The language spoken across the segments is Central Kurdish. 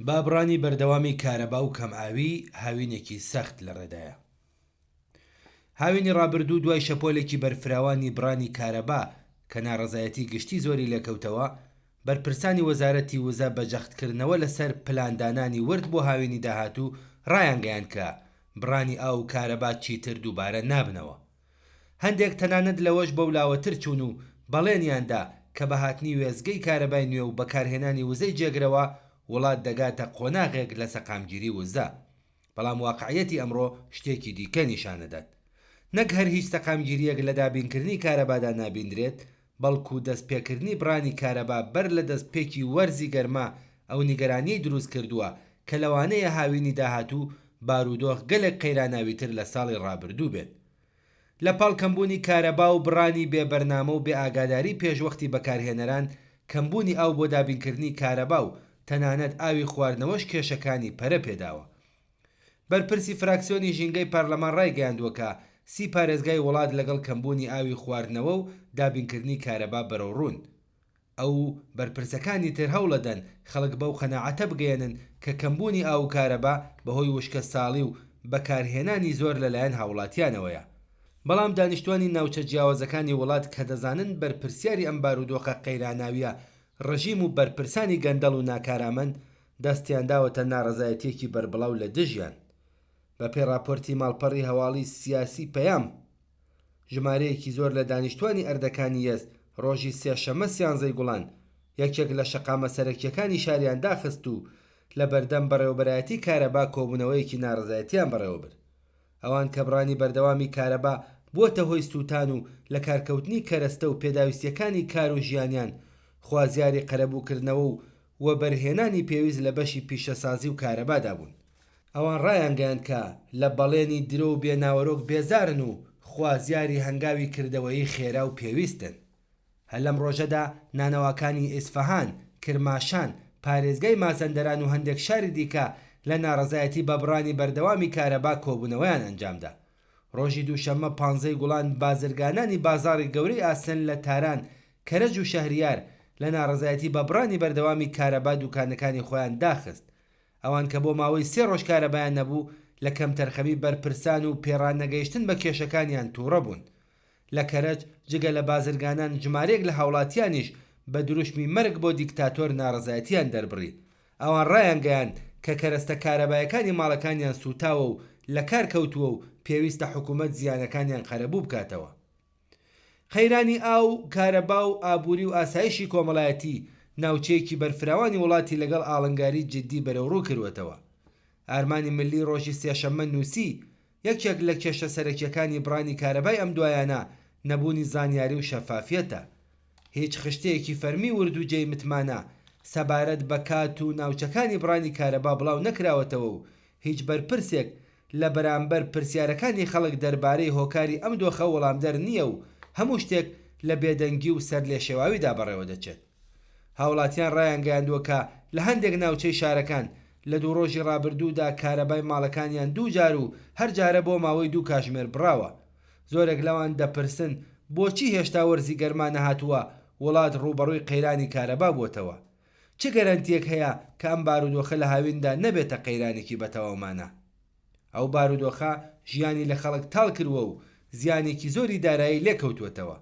بە بڕانی بەردەوامی کارەبا و کەمئاوی، هاوینێکی سەخت لە ڕێدایە. هاوینی ڕابردوو دوای شەپۆلێکی بەرفراوانی بڕانی کارەبا کە ناڕەزایەتی گشتی زۆری لێکەوتەوە، بەرپرسانی وەزارەتی وزە بە جەختکردنەوە لەسەر پلاندانانی ورد بۆ هاوینی داهاتوو ڕایانگەیاند کە بڕانی ئاو و کارەبا چیتر دووبارە نابنەوە. هەندێک تەنانەت لەوەش بەولاوەتر چوون و بەڵێنیان دا کە بە هاتنی وێستگەی کارەبای نوێ و بەکارهێنانی وزەی جێگرەوە وڵات دەگاتە قۆناغێک لە سەقامگیری وزە. بەڵام واقعیەتی ئەمڕۆ شتێکی دیکە نیشانەدات. نەک هەر هیچ سەقامگیرییەک لە دابینکردنی کارەبادا نابیندرێت، بەڵکو دەستپێکردنی بڕانی کارەبا بەر لە دەستپێکی وەرزی گەرما ئەو نیگەرانییەی دروستکردووە کە لەوانەیە هاوینی داهاتوو بارودۆخ گەلێک قەیراناویتر لە ساڵی ڕابردوو بێت. لە پاڵ کەمبوونی کارەبا و بڕانی بێ بەرنامە و بێ ئاگاداری پێشوەختی بەکارهێنەران، کەمبوونی ئاو بۆ دابینکردنی کارەبا و تەنانەت ئاوی خواردنەوەش کێشەکانی پەرە پێداوە. بەرپرسی فراکسیۆنی ژینگەی پارلەمان ڕایگەیاندووە کە سی پارێزگای وڵات لەگەڵ کەمبوونی ئاوی خواردنەوە و دابینکردنی کارەبا بەرەوڕوون. ئەو و بەرپرسەکانی تر هەوڵەدەن خەڵک بەو قەناعەتە بگەیەنن کە کەمبوونی ئاو و کارەبا بەهۆی وشکەساڵی و بەکارهێنانی زۆر لەلایەن هاوڵاتیانەوەیە. بەڵام دانیشتوانی ناوچە جیاوازەکانی وڵات کە دەزانن بەرپرسیاری ئەم بارودۆخە قەیراناویە ڕژیم و بەرپرسانی گەندەڵ و ناکارامەن، دەستیان داوەتە ناڕەزایەتیەکی بەربڵاو لە دژیان. بەپێی ڕاپۆرتی ماڵپەڕی هەواڵی سیاسی پەیام، ژمارەیەکی زۆر لە دانیشتوانی ئەردەکانی یەزد ڕۆژی سێشەممە سیانزەی گوڵان یەکێک لە شەقامە سەرەکییەکانی شاریان داخست و لە بەردەم بەڕێوەبەرایەتی کارەبا کۆبوونەوەیەکی ناڕەزایەتیان بەڕێوەبرد. ئەوان کە بڕانی بەردەوامی کارەبا بووەتە هۆی سووتان و لەکارکەوتنی کەرەستە و پێداویستییەکانی کار و ژیانیان، خوازیاری قەرەبووکردنەوە و وەبەرهێنانی پێویست لە بەشی پیشەسازی و کارەبادا بوون. ئەوان ڕایانگەیاند کە لە بەڵێنی درۆ و بێ ناوەرۆک بێزارن و خوازیاری هەنگاوی کردەوەیی خێرا و پێویستن. هەر لەم ڕۆژەدا نانەواکانی ئیسفەهان، کرماشان، پارێزگای مازەندەران و هەندێک شاری دیکە لە ناڕەزایەتی بە بڕانی بەردەوامی کارەبا کۆبوونەوەیان ئەنجامدا. ڕۆژی دووشەممە پانزەی گوڵان بازرگانانی بازاڕی گەورەی ئاسن لە تاران، کەرەج و شەهریار لە ناڕەزایەتی بە بڕانی بەردەوامی کارەبا دووکانەکانی خۆیان داخست. ئەوان کە بۆ ماوەی سێ ڕۆژ کارەبایان نەبوو، لە کەمتەرخەمی بەرپرسان و پێڕانەگەیشتن بە کێشەکانیان تووڕە بوون. لە کەرەج جگە لە بازرگانان ژمارەیەک لە هاوڵاتیانیش بە دروشمی مەرگ بۆ دیکتاتۆر ناڕەزایەتیان دەربڕی. ئەوان ڕایانگەیاند کە کەرەستە کارەبایەکانی ماڵەکانیان سووتاوە و لەکار کەوتووە و پێویستە حکومەت زیانەکانیان قەرەبوو بکاتەوە. قەیرانی ئاو، کارەبا و ئابووری و ئاسایشی کۆمەڵایەتی ناوچەیەکی بەرفراوانی وڵاتی لەگەڵ ئاڵنگاری جیددی بەرەوڕوو کرووەتەوە. ئارمانی ملی ڕۆژی سێشەممە نووسی، یەکێک لە کێشە سەرەکییەکانی بڕانی کارەبای ئەم دوایانە نەبوونی زانیاری و شەفافیەتە. هیچ خشتەیەکی فەرمی ورد و جێی متمانە سەبارەت بە کات و ناوچەکانی بڕانی کارەبا بڵاو نەکراوەتەوە و هیچ بەرپرسێک لە بەرامبەر پرسیارەکانی خەڵک دەربارەی هۆکاری ئەم دۆخە وەڵامدەر نییە و هەموو شتێک لە بێدەنگی و سەرلێشێواویدا بەڕێوەدەچێت. هاوڵاتیان ڕایانگەیاندووە کە لە هەندێک ناوچەی شارەکان لە دوو ڕۆژی ڕابردوودا کارەبای ماڵەکانیان دوو جار و هەر جارە بۆ ماوەی دوو کاژمێر بڕاوە. زۆرێک لەوان دەپرسن بۆچی هێشتا وەرزی گەرما نەهاتووە وڵات ڕووبەڕووی قەیرانی کارەبا بووەتەوە؟ چ گەرەنتییەک هەیە کە ئەم بارودۆخە لە هاویندا نەبێتە قەیرانێکی بەتەواو مانا؟ ئەو بارودۆخە ژیانی لە خەڵک تاڵ کرووە و زیانێکی زۆری دارایی لێکەوتووەتەوە.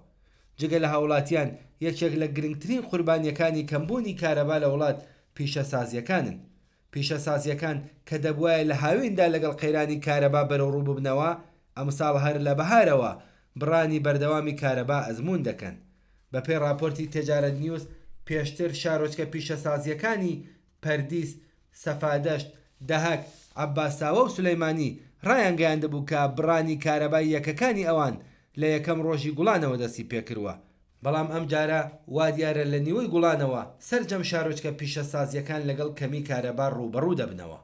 جگە لە هاوڵاتیان، یەکێک لە گرنگترین قوربانییەکانی کەمبوونی کارەبا لە وڵات پیشەسازییەکانن. پیشەسازییەکان کە دەبوایە لە هاویندا لەگەڵ قەیرانی کارەبا بەرەوڕوو ببنەوە، ئەمساڵ هەر لە بەهارەوە بڕانی بەردەوامی کارەبا ئەزموون دەکەن. بەپێی ڕاپۆرتی تێجارەت نیوز، پێشتر شارۆچکە پیشەسازییەکانی پەردیس، سەفادەشت، دەهەک، عەباساوە و سولەیمانی ڕایانگەیاندبوو کە بڕانی کارەبای یەکەکانی ئەوان لە یەکەم ڕۆژی گوڵانەوە دەستی پێکرووە، بەڵام ئەمجارە وادیارە لە نیوەی گوڵانەوە سەرجەم شارۆچکە پیشەسازییەکان لەگەڵ کەمی کارەبا ڕووبەڕوو دەبنەوە.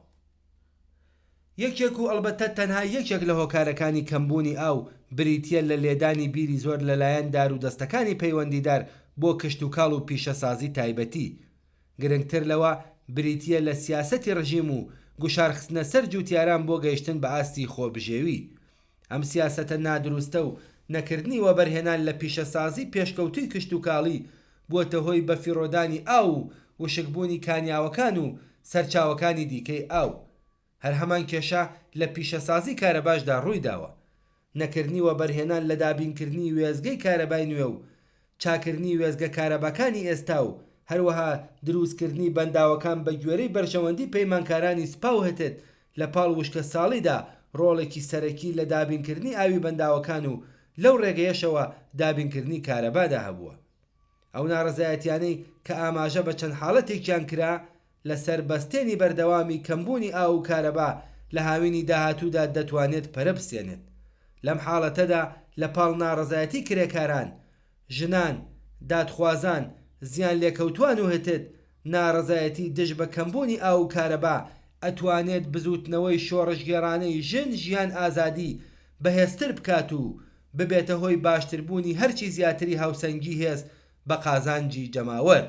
یەکێک و ئەڵبەتە تەنها یەکێک لە هۆکارەکانی کەمبوونی ئاو بریتییە لە لێدانی بیری زۆر لەلایەن دارودەستەکانی پەیوەندیدار بۆ کشتوکاڵ و پیشەسازی تایبەتی. گرنگتر لەوە بریتییە لە سیاسەتی ڕژیم و گوشارخستنە سەر جووتیاران بۆ گەیشتن بە ئاستی خۆبژێوی. ئەم سیاسەتە نادروستە و نەکردنی وەبەرهێنان لە پیشەسازی پێشکەوتووی کشتوکاڵی بووەتە هۆی بەفیڕۆدانی ئاو و وشکبوونی کانیاوەکان و. سەرچاوەکانی دیکەی ئاو. هەر هەمان کێشە لە پیشەسازی کارەباشدا ڕوویداوە. نەکردنی وەبەرهێنان لە دابینکردنی وێستگەی کارەبای نوێ و چاکردنی وێستگە کارەباکانی ئێستا و هەروەها دروستکردنی بەنداوەکان بە گوێرەی بەرژەوەندی پەیمانکارانی سپا و هتد لە پاڵ وشکە ساڵیدا ڕۆڵێکی سەرەکی لە دابینکردنی ئاوی بەنداوەکان و لەو ڕێگەیەشەوە دابینکردنی کارەبادا هەبووە. ئەو ناڕەزایەتیانەی کە ئاماژە بە چەند حاڵەتێکیان کرا لەسەر بەستێنی بەردەوامی کەمبوونی ئاو و کارەبا لە هاوینی داهاتوودا دەتوانێت پەرە بسێنێت. لەم حاڵەتەدا لە پاڵ ناڕەزایەتی کرێکاران، ژنان، دادخوازان، زیانلێکەوتوان و هتد، ناڕەزایەتی دژ بە کەمبوونی ئاو و کارەبا ئەتوانێت بزووتنەوەی شۆڕشگێڕانەی ژن ژیان ئازادی بەهێزتر بکات و ببێتە هۆی باشتربوونی هەرچی زیاتری هاوسەنگی هێز بە قازانجی جەماوەر.